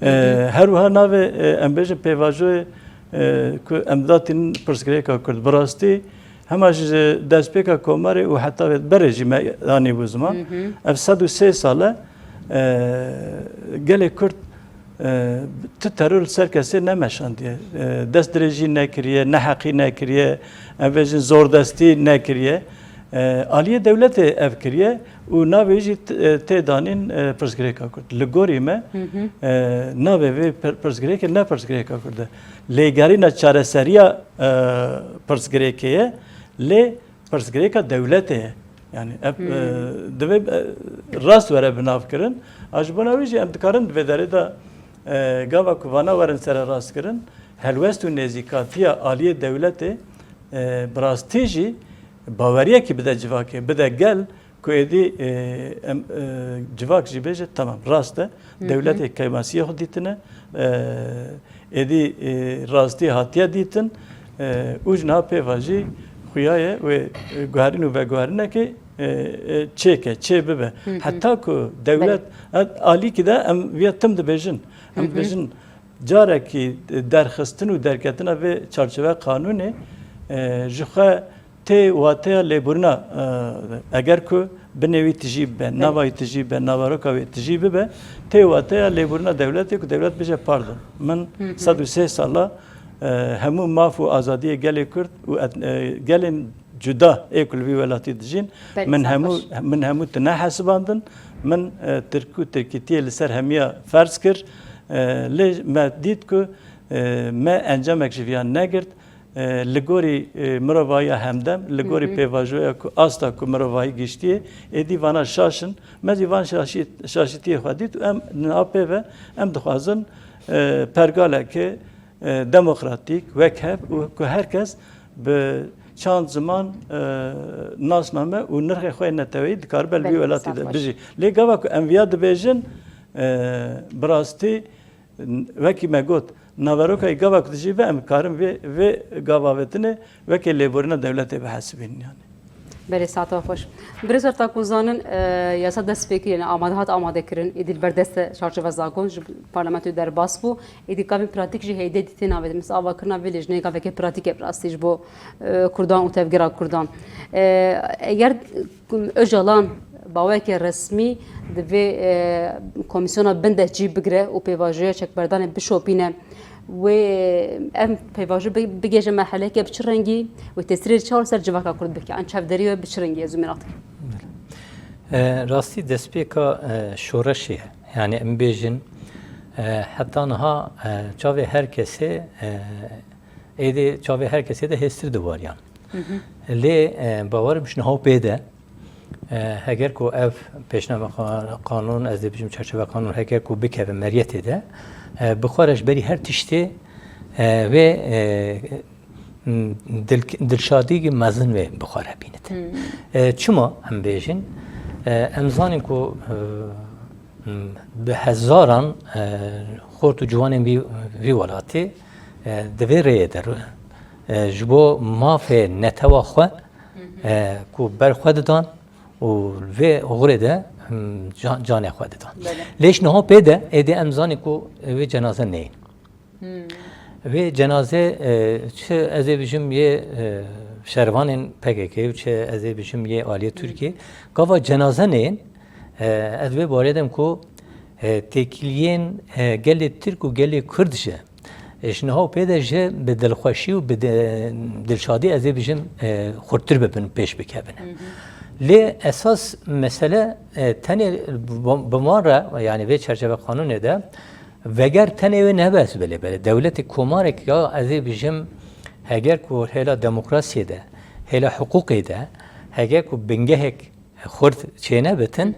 e, her wiha navê, e, em bêjin pêvajoyê, e, ku em datînin pirsgirêka Kurd. Bi rastî, Hema ji destpêka komarê û heta vê berê jî me anîbû ziman. Ev sed û sê sal e, e, gelê Kurd, e, tu teror li ser kesê nemeşandiye. E, destdirêjî nekiriye, neheqî nekiriye, em bêjin zordestî nekiriye. E, aliyê dewletê ev kiriye û navê jî t-, e, tê danîn, e, pirsgirêka Kurd. Li gorî me, e, navê vê pir-, pirsgirêkê ne pirsgirêka Kurd e. Lêgerîna çareseriya, e, pirsgirêkê ye, lê pirsgirêka dewletê ye. Yani ev, e, divê, e, rast were binavkirin. A ji bona wî jî em dikarin di vê derê de, e, gava ku vana werin sererastkirin, helwest û nêzîkatiya aliyê dewletê, e, bi rastî jî baweriyekî bide civakê, bide gel, ku êdî, e, em, e, civak jî bêje, tamam, rast e, dewletê kêmasiyê xwe dîtine, e, êdî, e, rastî hatiye dîtin, e, û ji niha pê ve jî xuya ye wê, e, guherîn û veguherînekê, e, e, çêke, çê bibe. Heta ku dewlet, e, alîkî de em viya tim dibêjin. Em dibêjin, carekî derxistin û derketina vê çarçove qanûnê, e, ji xwe tê wateya lêborîna, e, eger ku binê wî tijî bibe, nava wî tijî bibe, naveroka wî tijî bibe, tê wateya lêborîna dewletê ku dewlet bêje, pardon, min sed û sê sala, e, hemû maf û azadiyê gelê Kurd û et-, e, gelên cuda ê ku li vî welatî dijîn, min hemû, min hemû tune hesibandin, min, e, tirk û tirkîtiyê li ser hemiya ferz kir, e, lê me dît ku, e, me encamek ji viya negirt, e, li gorî, e, mirovahiya hemdem, li gorî pêvajoya ku asta ku mirovahî giştiye, êdî vana şaş in. Me jî van şaşî-, şaşîtiyê xwe dît û em niha pê ve em dixwazin, e, pergaleke, e, demokratîk, wekhev û ku her kes bi çand, ziman, e, nasname û nirxê xwe yê neteweyî dikaribe li vî welatî de bijî. Lê gava ku em viya dibêjin, e, bi rastî, wekî me got, naveroka gava ku dijî ve em karin vê, vê gavavêtinê weke lêborîna dewletê bihesibînin yani. Belê, saeta xweş. Birêz Ertak, hûn zanin, e, yasa destpêkirî, yani amade hat amadekirin, êdî li ber dest e çarçove zakon ji parlamentoyê derbas bû. Êdî gavên pratîk jî heyde dîtê navê. Mesela avakirina vê lêjneyê gaveke pratîk e bi rastî ji bo, e, Kurdan û tevgera Kurdan. E, eger Ocalan bi awayeke resmî divê, e, komîsyona bin de cî bigire û pêvajoya çekberdanê bişopîne. Wê, e, em pêvajo bi-, bigihêje merheleyeke bi çi rengî? Wê tesîrê çawa li ser civaka Kurd bike? An çavdêrî we bi çi rengî ye, zû meraq dikim. E, rastî destpêka, e, şoreşê ye. Yani em bêjin, e, heta niha, e, çavê her kesê, e, êdî çavê her kesê de hêstir diwariyan. Lê, e, bawerim ji niha û pê de, e, heger ku ev pêşname qa-, qanûn, ez dê bijim çerçeve qanûn, heger ku bikeve meriyetê de, e, bi xwe re ji berî her tiştê, e, wê, e, dil-, dilşadî mezin wê bi xwe re bînit. E, çima em bêjin? E, em zanin ku, e, bi hezaran, e, xort û ciwanên vî, vî welatî, e, di vê rêyê de, e, ji bo mafê netewa xwe, e, ku ber xwe didan û vê oxirê de, em, ca-, canê xwe didan. Belê. Lê ji niha pê de êdî em zanî ku vê cenaze neyên. Vê cenaze, e, çi ez ê bijim yê, e, şervanên P K K û çi ez ê bijim yê aliyê Tirkiyê, gava cenaze neyên, e, ez vê barê dem ku, e, têkiliyên, e, gelê Tirk û gelê Kurd ji, e, ji niha û pê de ji bi dilxweşî û bi de-, dilşadî ez ê bijim, e, xurttir bibin, pêş bikevin. Lê esas mesele, e, tenê bi, bi wan re, yani vê çerçeve qanûnê de, Veger tenê wê nebe, ez belê belê. Dewletê komarek ya ez ê bijim, heger ku hêla demokrasiyê de, hêla hiqûqê de, heger ku bingehek xurt çênebitin,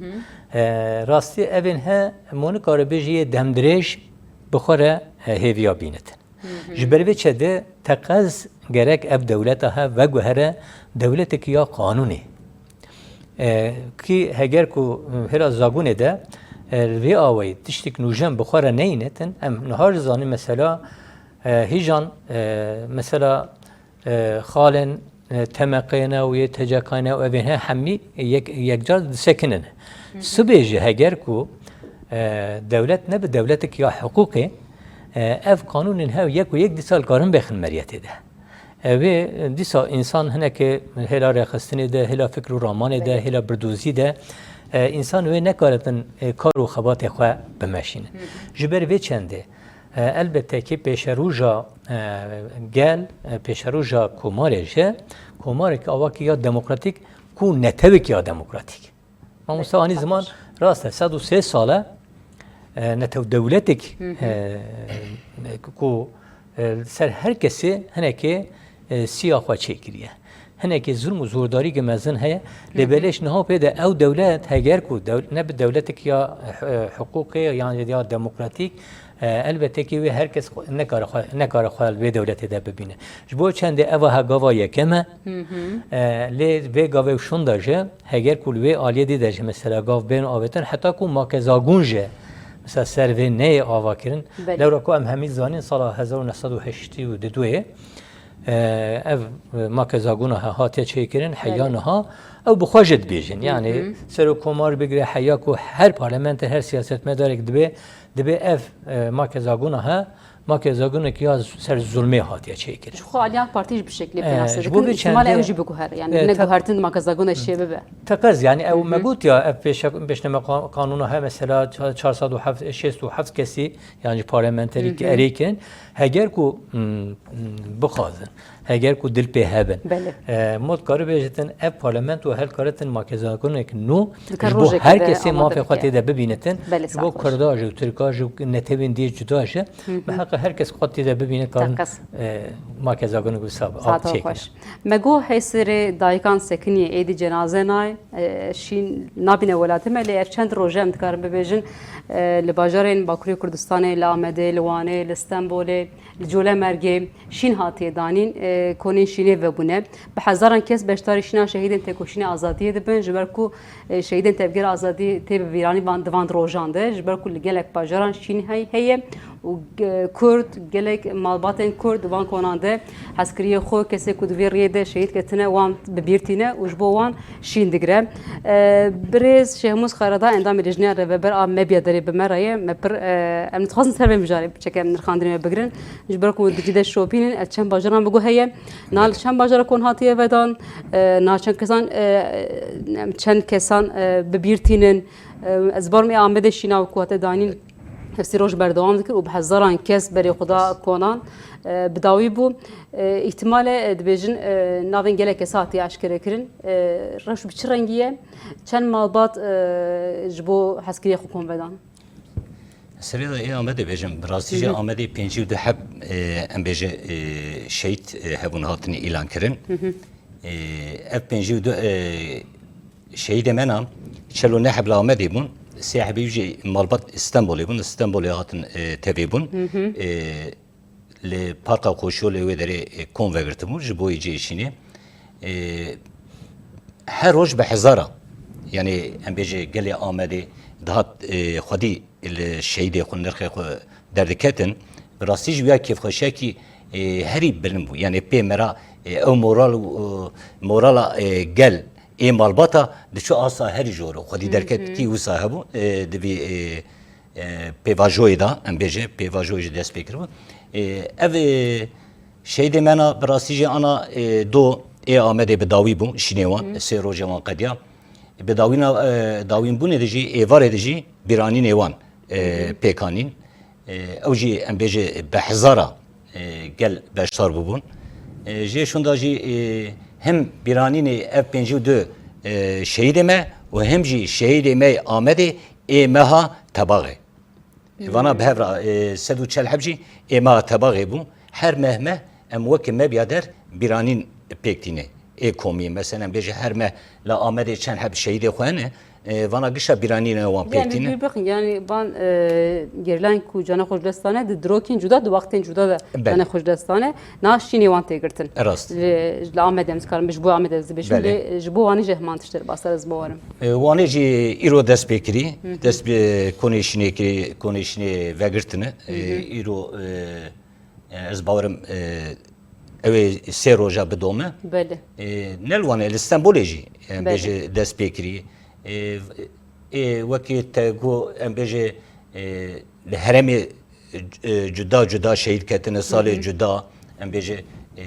e, rastî evên he, monika re bêjî yê demdirêj bi xwe re, e, hêviya bînitin. Ji ber vê çi de teqez gerek ev dewleta he veguhere dewletekî ya qanûnê. E, kî heger ku, e, hêla zagonê de, e, vê awayî tiştek nûjen bi xwe re neynetin, em niha jî zanin mesela, e, hîjan, e, mesela, e, xalên, e, T M K ne û yê T C K ne û evên he hemî yek, yekcar disekinin. Sibê jî heger ku, e, dewlet nebe dewletek ya hiqûqê, e, ev qanûnên hev yek û yek dîsa li karin bêxin meriyetê de. E, wê, e, dîsa însan hinekê hêla rêxistinê de, hêla fikr û ramanê de, hêla birdozî de, e, însan wê nekaritin, e, kar û xebatê xwe bimeşînin. Ji ber vê çendê, e, elbette kî pêşeroja, e, gel, e, pêşeroja komarê ji komarek awakî ya demokratîk ku netewek ya demokratîk. Mamoste anî ziman, rast e, sed û sê sal e, e, netew dewletek, e, ku, e, ser her kesê hinekê, e, siya xwe çêkiriye. Hinekê zulm û zordarî mezin heye, lê belêş niha pê de ew dewlet heger ku dew-, ne bi dewletek ya, e, hiqûqê yan ya demokratîk, e, elbette ki wê her kes xwe, nekare xwe, nekare xwe li vê dewletê de bibîne. Ji bo çendê eva he gava yekem e, e, lê vê gavê şûnda jî heger ku li wê aliyê dî de jî mesela gav bên avêtin, heta ku makezagûn jî mesela ser vê neyê ava kirin. Belê. Lewra ku em hemî zanîn sala hezar û neh sed û heştê û du, e, ev makezagûna he hatiye çêkirin, heya niha ew bi xwe jî dibêjin. Yani Serokkomar bigire heya ku her parlamentê, her siyasetmedarek dibe, dibe ev, e, makezagûna he, makezagûnek ya ser zulmê hatiye çêkirin. Ji xwe aliyê AK Partî jî bi şeklê E, pênase ji dikin, bo vê îhtimal e ew çendê, jî biguhere. Yani e, ne te-, guhertin makezagûna şê bibe. Teqez, yani ew me got ya, ev pêşe-, pêşname ka-, kanûna he mesela ça-, çar sed û heft, şêst û heft kesî, yani parlamenterî ki erê kirin. Heger ku, m, m, bixwazin, heger ku dil pê hebin. Belê. E, mod karibêjitin, ev parlamento helkaritin makezagûnek nû, Dikar ji bo rojek her de kesê amade mafê xwe bike. Tê de bibînitin, Belê, ji bo sax baş. Kurda jî, Tirka jî, netewên dî cuda jî, bi heqê her kes xwe tê de bibîne, karin, Teqez. E, makezagûnek wisa av Saeta çêkirin. Xweş. Me got hêsirê dayikan sekiniyê êdî cenaze nayê, e, şîn nabîne welatê me, lê ev çend roj e em dikarin bibêjin, e, li bajarên Bakurê Kurdistanê, li Amedê, li Wanê, li Stenbolê, li Colemêrgê şîn hatiye danîn, e, konên şînê vebûne. Bi hezaran kes beşdarî şîna şehîdên têkoşînê azadiyê dibin, ji ber ku, e, şehîdên Tevgera Azadî tê bi vîranî van, di van rojan de, ji ber ku li gelek bajaran şîn hey-, heye û, e, Kurd, gelek malbatên Kurd di van konan de hezkiriyê xwe, kesê ku di vê riyê de şehîd ketine, wan bi bîr tîne û ji bo wan şîn digire. E, birêz Şehmûz Xereda, endamê Lijneya Rêveber a Mebya derê bi me re ye. Me pir, e, em dixwazin ser vê mijarê çeke em nirxandinê me bigirin. Ji ber ku di cî de şopînin, ez çend bajaran bi guh heye. Na li çend bajara kon hatiye vedan, e, na çend kesan, e, em çend kesan, e, bi bîr tînin. E, ez barim ê Amedê şîna ku hate danîn, hevsî roj berdewam dikir û bi hezaran kes berê xwe da konan, e, bi dawî bû. E, îhtimale, e, dibêjin, e, navên gelek kes hatiye eşkerekirin. E, rewş bi çi rengî ye? Çend malbat, e, ji bo hezkiriyê xwe kon vedan? Serê de ê Amedê bêjim, bi rastî jî Hı hı. Amedê pêncî û du heb, e, em bêje, e, şehîd, e, hebûn hatine îlan kirin. Hı hı. E, ev pêncî û du, e, şehîdê me na, çel û neh heb li Amedê bûn, sê hebî jî malbat Stenbolê bûn, Stenbolê hatin, e, tevê bûn. Hı hı. E, li Parka Koşolê wê derê, e, kon vegirtibûn ji bo yê cihêşînê. E, her roj bi hezara, yani em bêje gelê Amedê dihat, e, xwedî li şehîdê xwe nirxê xwe derdiketin. Bi rastî jî wîya kêfxweşiyekî, e, herî bilind bû. Yani pê me ra, e, ew moral û, e, morala, e, gel ê malbata diçû asa herî jor û xwedî Hı hı. derketkî wisa hebû, e, di vî, e, e, pêvajoyê de, em bêje, pêvajoyê jî dest pê kiribû. E, ev, e, şehîdê me na bi rastî jî ana, e, do ê Amedê bi dawî bû, şînê wan, Hı. sê rojê wan qediya. Bi dawîna, e, dawînbûnê de jî, êvarê de jî bîranînê wan, e, Hı hı. pêk anîn. E, ew jî em bêje bi hezara, e, gel beşdar bûbûn. E, jê şûnda jî, e, hem bîranînê ev pêncî û du, e, şehîdê me û hem jî şehîdê me Amedê ê meha Tebaxê. Vana bi hev re, e, sed û çel heb jî ê meha Tebaxê bû. Her meh meh em weke Mebya der bîranîn pêk tîne. Ê komî, mesela, em bêje her meh li Amedê çend heb şehîdê xwe hene, e, vana gişa bîranîna wan pêk Yani tîne. Bir bakın, yani van, e, gerilan ku cana xwe ji dest dane, di dirokên cuda, di wextên cuda de Belê. cana xwe ji dest dane. Na şînê wan tê girtin. Rast. Li, li Amedê em dikarin, ji bo Amedê ez dibêjim, Belê. lê ji bo Wanê jî heman tişt e, basar ez bawerim. E, Wanê jî îro dest pê kirî, Hı hı. dest bi konê şînê kirî, konê şînê vegirtine. E, Hı hı. îro, e, e, ez bawerim, e, ew ê sê roja bidome. Belê. E, ne li Wanê, li Stenbolê jî, e, Belê. bêje dest pê kirî. E, e, wekî te got, em bêje, e, li herêmê, e, cuda cuda şehîd ketine, salê Hı hı. cuda, em bêje, e,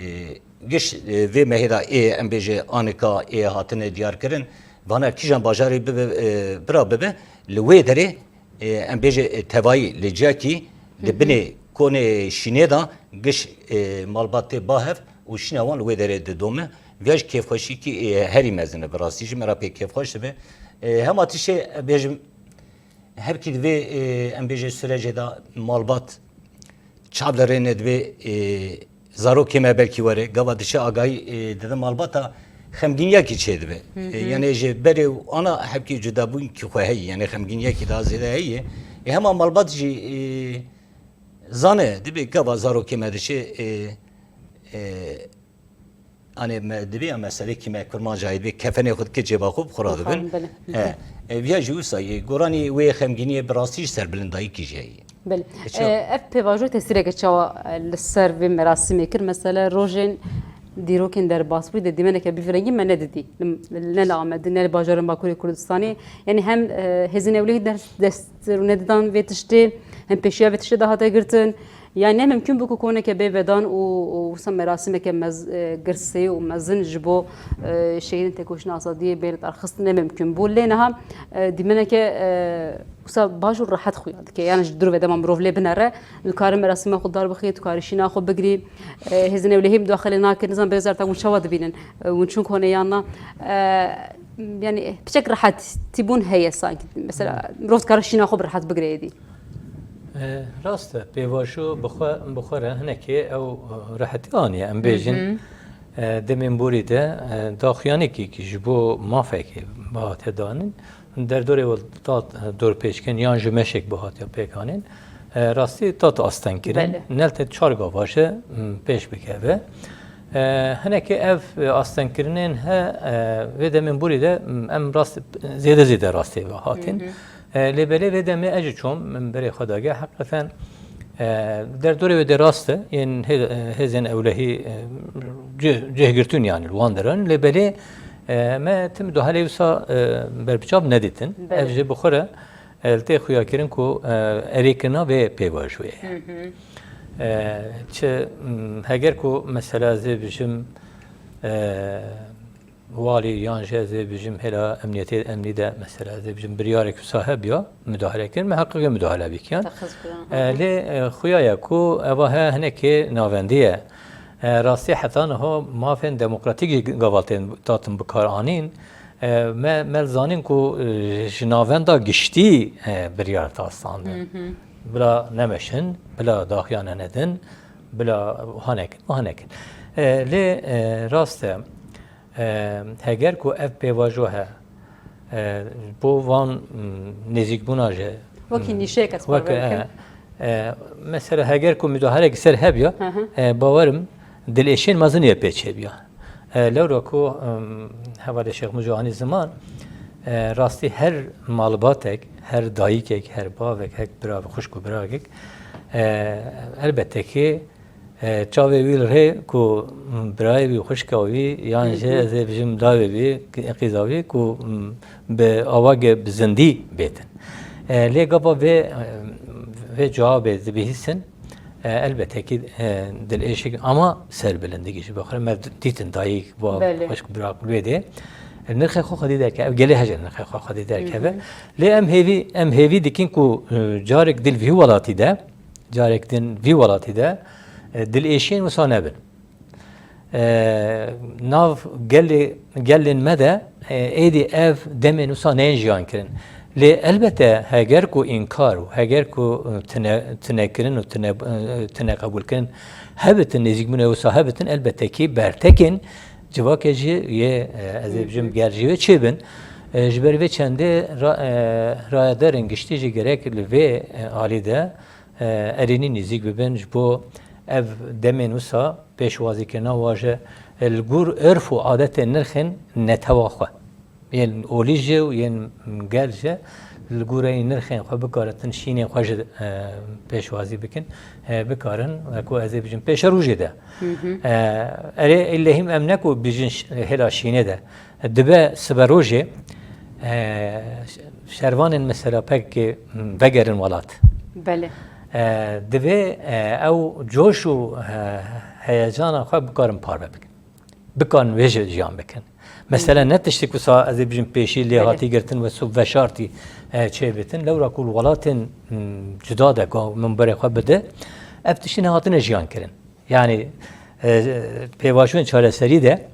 Giş, e, vê mehê de ê, em bêje anika ê hatine diyar kirin, vana kîjan bajarê bibe, e, bira bibe, li wê derê, e, em bêje, e, tevayî li ciyakî, li binê konê şînê de giş, e, malbat tê ba hev û şîna wan li wê derê didome. Viya jî kêfxweşîkî, e, herî mezin e, bi rastî jî me re pê kêfxweş dibe. E, hema tiştê, e, bêjim, Her kî divê, e, em bêje sürecê de malbat çav li rê nedibê, e, zarokê me belkî were, gava diçe agahî, e, dide malbata xemgîniyekî çêdibe. E, yani ji berê û ana hevkî cudabûnkî xwe heye, yani xemgîniyekî daha zêde heye. E, hema malbat jî, e, zane, dibê gava zarokê me diçe, e, e, Anê me divê ya meselekî me kurmanc a dibê kefenê xwe dike cêba xwe bi xwe re dibin. He. E, viya jî wisa yê goranî wê xemgîniyê bi rastî ji serbilindayîkî jî heye. Belê. E, çawa? E, ev pêvajo tesîreke çawa, e, li ser vê merasîmê kir? Mesela rojên dîrokên derbasbûyî de dîmeneke bi vî rengî me nedidî. Ne li Amedê, ne li bajarên Bakurê Kurdistanê. Yani hem, e, hêzên ewlehî dest, dest rûnedidan vê tiştê, hem pêşiya vê tiştê de hate girtin. Yani ne mimkun bû ku koneke bê vedan û, û wisa merasîmeke mez-, e, girsê û mezin ji bo, e, şehîdên têkoşîna azadiyê bê li dar xistin ne mimkun bû. Lê niha, e, dîmeneke, e, wisa baş û rehet xuya dike. Yani ji dûr ve dema mirov lê binere, dikare merasîma xwe dar bixî, dikare şîna xwe bigirî. E, hêzên ewlehî mudaxele nake, nizam bêzar ta hûn çawa dibînin? E, hûn çûn konê yan na? E, yani piçek rehetîbûn heye sanki. Mesela mirov dikare şîna xwe bi rehet bigire êdî. E, rast e, pêvajo bi xwe, bi xwe re hinekê ew, e, rehetî aniye. Em bêjin, e, demên borî de, e, daxuyanekî ji bo mafekê bihatiye danin, derdorê wê tat, e, dorpêçkirin yan ji meşek bihatiye pêkanîn, e, rastî tat astengkirin. Belê. Nelte çar gava ji, m, pêş bikeve. E, hinekê ev, e, astengkirinên he, e, vê demên borî de, m, em rast, zêde zêde rastê ve hatin. E, lê belê vê demê ez jî çûm min berê xwe dage. Heqîqeten, e, derdorê wê de rast e. Yên hê-, e, hêzên ewlehî, e, cih-, cih girtûn, yanî li wan deran. Lê belê, e, me tim duhelê wisa, e, berbiçav nedîtin. Belê. Ev jî bi xwe re, e, li tê xuyakirin ku, e, erêkirina vê pêvajoyê ye. E, çi, m, heger ku mesela ez ê bijim, e, walî yan jî ez ê bijim hêla emniyetê, emnî de mesela ez ê bijim biryarek wisa hebiya, mudahale kirin, me heqîqê mudahale bikiyan. Teqez kirin, E, aha. Lê, e, xuya ye ku eva he hinekê navendî ye. E, rastî heta niha mafên demokratîk jî gava tên datin bikaranîn. E, me, me zanîn ku, e, ji navenda giştî, e, biryar ta standin. Bila nemeşin, bila daxuyane nedin, bila wiha nekin, wiha nekin. E, lê, e, rast e, E, heger ku ev pêvajo he, e, bo van, m, nêzîkbûna ji, Wekî m, nîşeyek ez wek, parve bikim. E, e, mesela heger ku mudahalek ser hebiya, Hı hı. e, bawerim dilêşên mezin yê pê çêbiya. E, lewra ku, em, hevalê Şêx Muco anî ziman, e, rastî her malbatek, her dayikek, her bavek, her bira, xwişk û birakek, e, elbette ki E, çavê wî li rê ku birayê wî, xwişka wî, yan jî Hı hı. ez ê bijim dayê wî, qîza wî ku, m, bi awagê bi zindî bêtin. E, lê gava vê, e, vê cewabê dibihîsin, e, elbette ki, e, dilêşik ama serbilindî jî bixwe me dîtin dayik, bav, Belê. xwişk, bira wê dê. E, nirxê xwe xwedî derkeve, ev gelê hejin nirxê xwe xwedî derkeve. Hı hı. Lê em hêvî, em hêvî dikin ku, e, carek dil vî welatî de, Carek din vî welatî de, e, dilêşiyên wisa nebin. E, nav gelê, gelên me de, e, êdî ev demên wisa neyên jiyan kirin. Lê elbette heger ku înkar û heger ku, e, tune-, tunekirin û tune-, e, tuneqebûlkirin hebitin, nêzîkbûnê wisa hebitin, elbette kî bertekên civakê jî yê, e, ez ê bijim Hı hı. ger jî wê çêbin. E, ji ber vê çendê ra-, e, rayedarên giştî jî gerek li vê, e, alî de e, erênî nêzîk bibin, ji bo ev demên wisa pêşwazîkirina wa ji, e, li gor örf û adetên nirxên netewa xwe. Yên olî jî û yên gel jî li goreyî nirxên xwe bikaritin şînên xwe ji, e, pêşwazî bikin, e, bikarin, wekû ez ê bijim pêşerojê de. Hı hı. E, erê, illehîm em ne ku bijin ş-, hêla şînê de. Dibe siberojê, e, şervanên mesela P K K vegerin welat. Belê. E, divê, e, ew coş û, e, heyecana xwe bikarin parve bikin. Bikan wê jî jiyan bikin. Mesela ne tiştê ku sa ez ê bijim pêşî lê Belê. hatî girtin ve sub veşartî, e, çê bitin. Lewra ku welatên, m, cuda de ku min berê xwe bide, ev tiştî nehatine jiyan kirin. Yani, e, pêvajoyên çareserî de,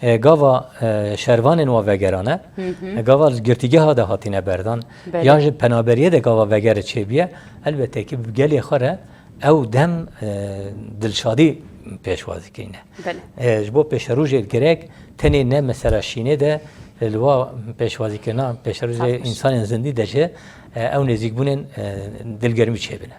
e, gava, e, şervanên wa vegerane, Hı hı. e, gava li girtîgeha de hatine berdan, Belê. yan jî penaberiyê de gava vegere çêbiye, elbette ki bi gelê xwe re ew dem, e, dilşadî pêşwazî kirîne. Belê. E, ji bo pêşerojê gerek tenê ne mesela şînê de, e, li wa pêşwazîkirina pêşerojê Haklısın. însanên zindî de jî, e, ew nêzîkbûnên, e, dilgermî çêbine.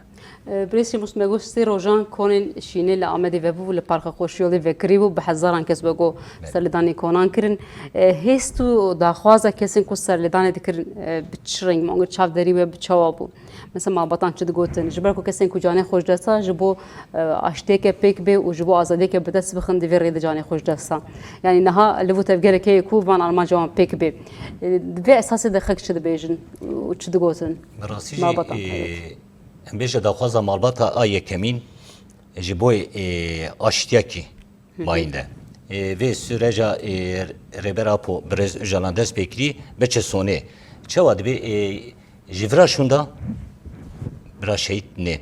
E, Birêz Şêmûs, me got sê rojan konên şînê li Amedê vebû, li Parka Xoşyolê vekirî bû, bi hezaran kes wego Belê. serlêdanê konan kirin. E, hêst û daxwaza kesên ku serlêdanê dikirin, e, bi çi reng, me got çavderî we bi çawa bû? Mesela malbatan çi digotin? Ji ber ku kesên ku canê xwe ji dest da, ji bo, e, aştiyeke pêk bê û ji bo azadiyeke bi dest bixin, divê rê de canê xwe ji dest da. Yani niha li vû tevgerek heye ku van armanca wan pêk bê. E, di vê esasê de xelk çi dibêjin û çi digotin? Bi rastî jî, Malbatan e, taybet. em bêje daxwaza malbata a yekemîn ji bo, e, aştiyekî Hı hı. mayîn de. E, vê süreca, e, Rêber Apo Birêz Ocalan dest pê kirî, biçe sonê. Çawa dibe, e, ji vira şûnda bira şehîd nên.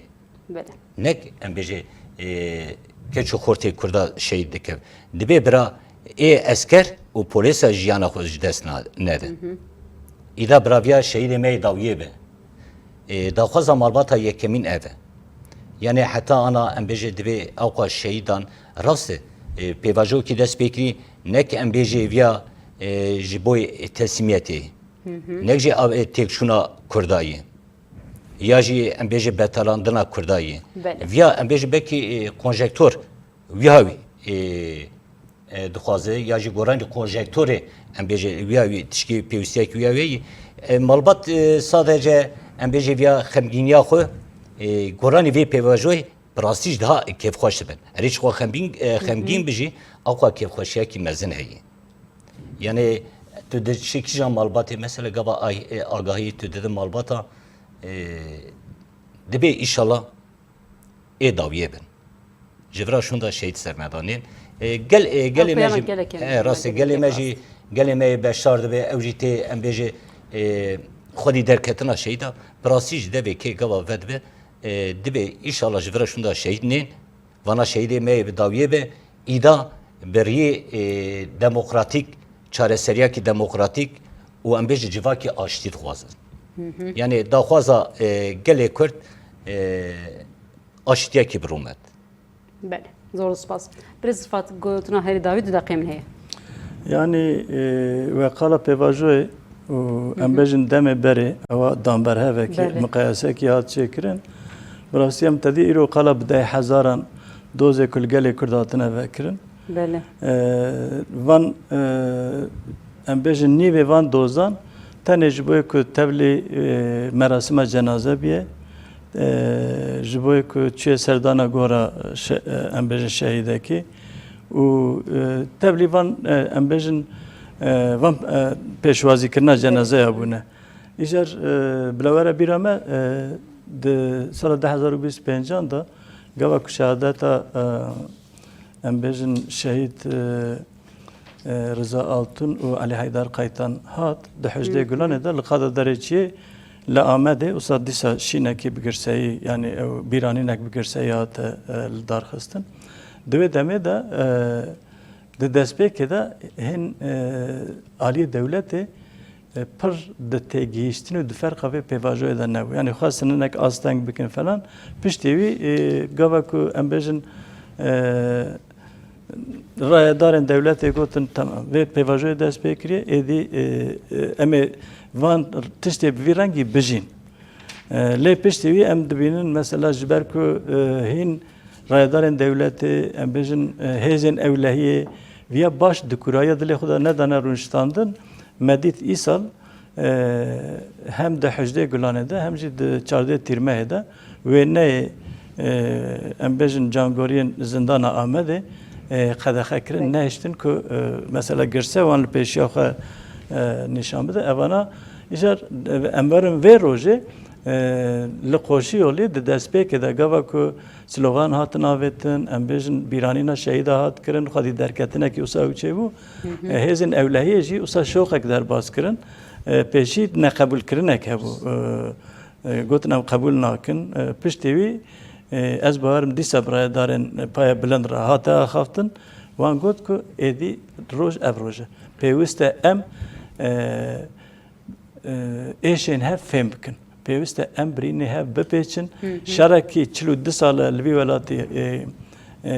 Belê. Nek em bêje, e, keç û xortê Kurda şehîd dike. Dibe bira ê esker û polêsa jiyana xwe ji dest na-, nede. Hı hı. Îda bira viya şehîdê me yê dawiyê be. E, daxwaza malbata yekemîn ev e. Yani heta ana em bêje divê ewqa şehîdan rast e. E, pêvajoyekî dest pê kirî, nek em bêje viya, e, ji bo teslîmiyetê. Hı hı. Nek jî av, e, têkçûna Kurda ye. Ya jî em bêje betalandina Kurda ye. Belê. Viya em bêje belkî, e, konjektor wiha wî, e, e, dixwaze, ya jî goranî konjektorê, em bêje, wiya wî tişkî pêwîstiyek wiya wê yî. E, malbat, e, sadece, em bêje, viya xemgîniya xwe, e, goranî vê pêvajoyê bi rastî jî daha kêfxweş dibin. Erê çi xwe xemgîn, e, Hı hı. xemgîn bijî, aqwa kêfxweşiyekî mezin heye. Yani tu di şekîjan malbatê, mesela gava ay, e, agahî tu didi malbata, e, dibê îşallah ê dawiyê bin. Ji vira şûnda şehîd sermedanên. E, gel, e, gelê me jî, gelek e, rast e, gelê me jî, gelê me yê beşdar dibe, ew jî tê, em bêje, e, xwedî derketina şehîda, bi rastî jî devê kê gava vedibe, e, dibe îşallah ji vira şûnda şehîd nên, vana şehîdê me yê bi dawiyê be, îda bi riyê, e, demokratîk, çareseriyakî demokratîk û em bêje civakî aştî dixwazin. Hı hı. Yani daxwaza, e, gelê Kurd, e, aştiyekî bi rûmet. Belê, zor spas. Birêz Rifat, gotina herî dawî du deqê min heye. Yani, e, we qala pêvajoyê û Hı em hı. bêjin demê berê, ewa damberhevekî, Belê. miqeyesekî hat çêkirin. Bi rastî em tedî îro qala bi deh hezaran dozê ku li gelê Kurd hatine vekirin. Belê. E, van, e, em bêjin nîvê van dozan tenê ji bo ku tevlî, e, merasima cenaze biye, e, ji bo ku çûye serdana gora şe-, e, em bêjin şehîdekî û, e, tevlî van, e, em bêjin, e, van, e, pêşwazîkirina cenazeya bûne. Îcar, e, bila were bîra me, e, di sala du hezar û bîst û pêncan de gava ku şehadeta, e, em bêjin şehîd, e, e, Riza Altun û Elî Heydar Qaytan hat, di hejdê Hı hı. Gulanê de li qada derê çiyê li Amedê, wisa dîsa şînekî bi girseyî, yanî ew bîranînek bi girseyî hate, e, li dar xistin. Di wê demê de, e, di destpêkê de hên, e, aliyê dewletê, e, pir di têgihîştin û di ferqa vê pêvajoyê de nebû. Yanî xwestin hinek asteng bikin falan. Piştî wî, e, gava ku em bêjin, e, rayedarên dewletê gotin, tamam, vê pêvajoyê dest pê kiriye, êdî, e, e, em ê van tiştê bi vî rengî bijîn. E, lê piştî wî em dibînin, mesela ji ber ku, e, hîn rayedarên dewletê, em bêjin, e, hêzên ewlehiyê viya baş di kûrahiya dilê xwe de nedane rûniştandin, me dît îsal, e, hem di hejdê Gulanê de, hem jî di çardeh Tîrmehê de wêneyê, e, em bêjin cangoriyên zindana Amedê, e, qedexe kirin, Peki. nehiştin ku, e, mesela girse wan li pêşiya xwe, e, nîşan bide. Evana îcar, e, em werin vê rojê, E, li Qoşiyolê di destpêkê de gava ku slogan hatin avêtin, em bêjin bîranîna şehîda hat kirin, xwedî derketinekî wisa ew çêbû. E, hêzên ewlehiyê jî wisa şoqek derbas kirin. E, pêşî neqebûlkirinek hebû. E, e, gotin em qebûl nakin. E, piştî wî, e, ez bawerim dîsa bi rayedarên paya bilind re hate axaftin. Wan got ku êdî roj ev roj e. Pêwist e em, e, e, êşên hev fêm bikin. Pêwist e em birînê hev bipêçin. Şerekî çil û du sal e li vî welatî, e, e,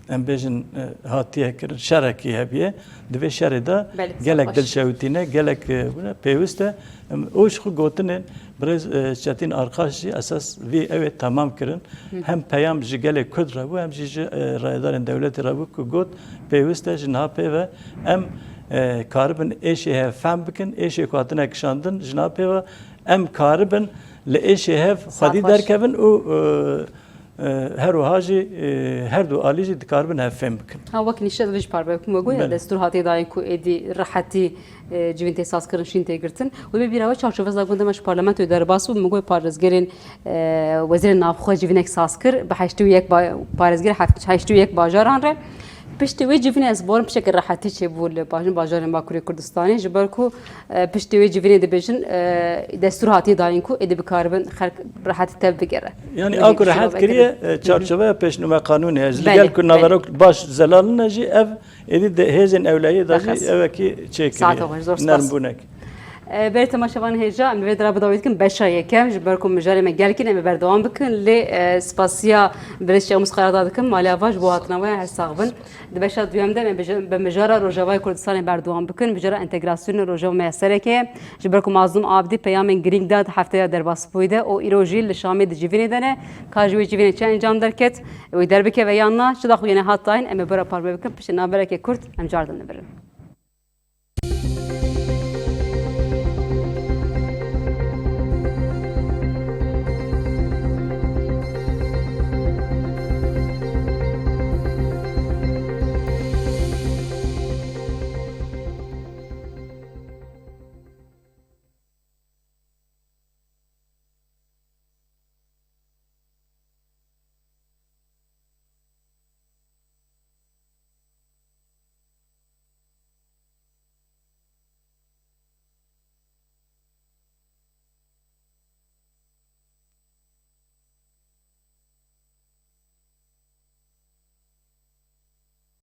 em bêjin, e, hatiye kirin, şerekî hebiye. Di vê şerê de gelek dilşewitîne, gelek, e, bûne. Pêwist e, em, û ji xwe gotinên birêz, e, Çetîn Arkaş jî esas vî ew ê temam kirin. Hem peyam ji gelê Kurd re bû, hem jî ji, e, rayedarên dewletê re bû ku got, pêwist e ji niha pê ve em, e, karibin êşê hev fehm bikin, êşê ku hatine kişandin ji niha pê ve em karibin li êşê hev xwedî derkevin û, e, e, her wiha jî, e, her du alî jî dikaribin hev fêm bikin. Ha, wek nîşet vê jî parve bikim, we goya destûr hatiye dayîn ku êdî rehetî, e, civîn tê sazkirin, şîn tê girtin. Wê bê bîra we çarçoveza gundê me ji parlamentoyê derbas bû, min got parêzgerên, e, wezîrên navxwe civînek saz kir, bi heştê û yek ba-, parêzger heft-, heştê û yek bajaran re. Piştî wê civînê ez bawerim piştekî rehetî çêbû li bajin bajarên Bakurê Kurdistanê, ji ber ku, e, piştî wê civînê dibêjin, e, destûr hatiye dayîn ku êdî bikaribin xelk rehetî tev bigere. Yanî a ku rehet kiriye, e, çarçoveya pêşnûme qanûnê ye. Ji li gel ku naverok baş zelal ne jî ev êdî di hêzên ewlehiyê de jî evekî çêkiriye. Saeta xweş, zor spas. Nermbûnek. E, berê temaşevanên hêja, em li vê dira bi dawî dikin beşa yekem, ji ber ku mijarê me gelkî ne, em ê berdewam bikin. Lê, e, spasiya birêz Şêx Mûs Karadağ dikim, malê ava ji bo hatina we, her sax bin. Di beşa duyem de em ê bi mijara Rojavayê Kurdistanê berdewam bikin. Mijara entegrasyonê Rojava me ya sereke ye. Ji ber ku Mazlûm Abdî peyamên girîng da di hefteya derbasbûyî de û îro jî li Şamê di civînê de ne. Ka ji wê civînê çi encam derket, wê derbikeve yan na, çi daxuyanî hat dayîn, em ê bira parve bikin. Piştî navbereke kurt em cardin dibirin.